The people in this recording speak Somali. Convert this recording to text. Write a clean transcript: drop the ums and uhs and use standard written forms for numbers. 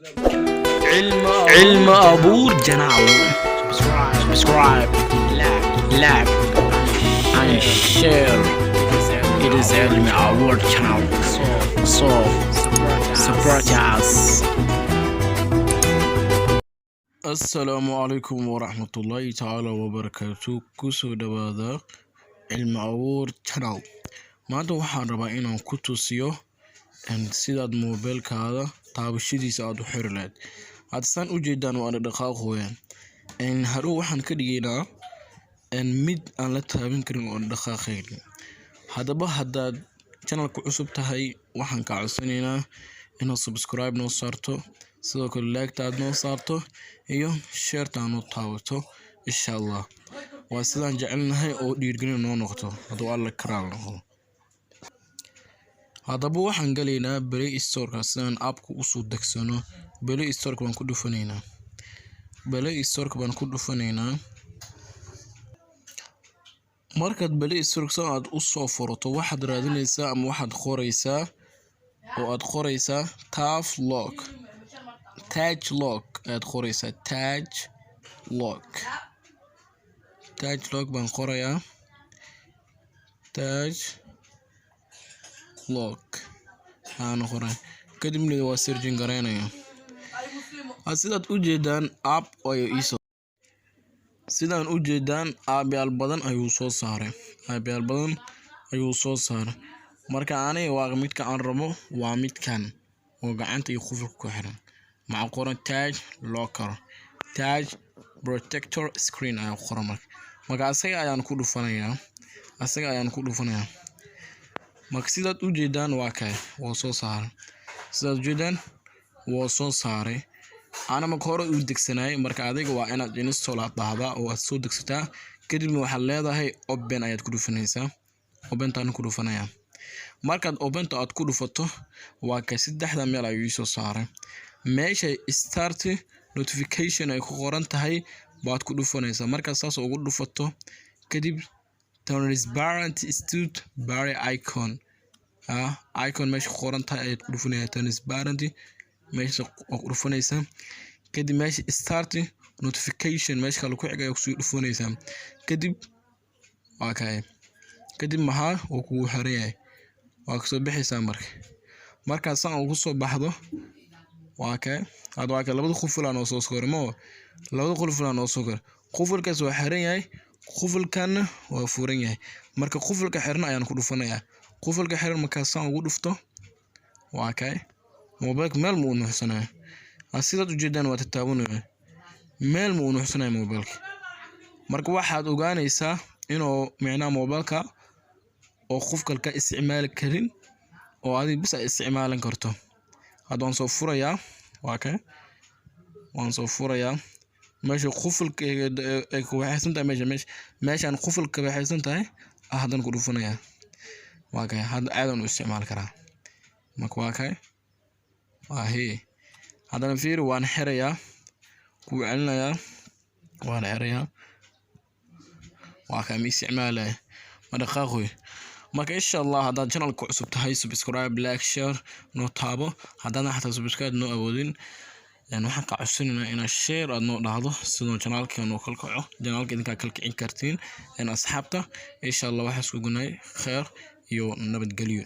Cilmi Abuur Channel. Subscribe, like and share. It is Cilmi Abuur Channel, so support us. Asalaamu calaykum waraxmatullaahi tacaala wabarakaatu. Kusoo dhawaada Cilmi Abuur Channel. Maanta waxaan rabaa inaan ku tusiyo sidaad moobeelkaada taabashadiisa aada u xiri lahayd. Hadda saan ujeedaan, waa dhaqaaq weeyaan. Hadhow waxaan ka dhigaynaa mid aan la taaban karin oo aan dhaqaaqayn. Haddaba, haddaad channelka cusub tahay, waxaan kaa codsanaynaa inaad subscribe noo saarto, sidoo kale like aad noo saarto iyo shareta aad noo taabato, insha Allah. Waa sidaan jecelnahay oo dhiirgelin noo noqoto, hadduu Alla karaal noqdo. Haddaba waxaan galaynaa Play Storeka sidaan appka usoo degsano. Play Storeka baan ku dhufanaynaa. Play Storeka baan ku dhufanaynaa. Markaad Play Storeka soo aad usoo furato, waxaad raadinaysaa ama waxaad qoraysaa oo aad qoraysaa touch lock. Touch lock ayaad qoraysaa. Touch lock, touch lock baan qorayaa. Touch lock aan qoray, kadibna waa searching garaynaya. Sidaad ujeedaan, app ayuu iisoo, sidaan ujeedaan, appyaal badan ayuu soo saaray. Appyaal badan ayuu soo saaray. Marka aniga waa midka aan rabo, waa midkan oo gacanta iyo qufulka ku xiran. Maxaa qoran? Touch locker, touch protector screen ayaa ku qoran. Marka asaga ayaan ku dhufanayaa. Asaga ayaan ku dhufanayaa. Marka sidaad ujeedaan, waa kay, waa soo saaray. Sidaad ujeedaan, waa soo saaray. Ana marka hore uu degsanayay. Marka adiga waa inaad install aad dhahdaa oo aad soo degsataa. Kadibna waxaad leedahay open ayaad ku dhufanaysaa. Opentaan ku dhufanaya. Markaad openta aad ku dhufato, waa kay, saddexda meel ayuu iisoo saaray. Meesha start notification ay ku qoran tahay baad ku dhufanaysaa. Markaad saas ugu dhufato kadib, transparent status bar icon, icon meesha ku qoran tahay ayaad ku dhufanaysaa. Transparent meesha waa ku dhufanaysaa. Kadib meesha start notification, meesha kale ku xiga ayaa kusii dhufanaysaa. Kadib waa kay. Kadib maxaa uu kugu xiran yahay, waa kasoo bixaysaa. Marka markaad saan ugu soo baxdo, waa kay. Hadda waa kay, labada quful aa noo soo koray mo, labada quful aa noo soo koray. Qufulkaas waa xiran yahay, qufulkanna waa furan yahay. Marka qufulka xiran ayaan ku dhufanayaa. Qufulka xiran markaad saan ugu dhufto, waa kay, mobilka meel ma uu nuuxsanayo. Sidaad ujeedaan, waa tataabanaya, meel ma uu nuuxsanayo mobilka. Marka waxaad ogaanaysaa inuu micnaha mobilka oo qof kale ka isticmaali karin oo adiga bis ay isticmaalan karto. Hadda waan soo furayaa. Waa kay, waan soo furayaa. Meesha qufulka ay ku waxaysan tahay, meesha meeshaan qufulka waxaysan tahay, haddana ku dhufanayaa. Waa kay, hadda aadan u isticmaali karaa. Marka waa kay, waa hee. Haddana fiiri, waan xirayaa, ku celinayaa, waan xirayaa. Waa kay, ma isticmaalaya, ma dhaqaaqoy. Marka insha Allah, haddaad channelka cusub tahay, subscribe, like, share noo taabo. Haddaadan xataa subscribe noo awoodin, waxaan ka codsanaynaa inaad share aad noo dhahdo sidoo channelka noo kala kaco. Channelka idinkaa kala kicin kartiin asxaabta. Insha Allah, waxaa isku gunahay kheer iyo nabadgelyo.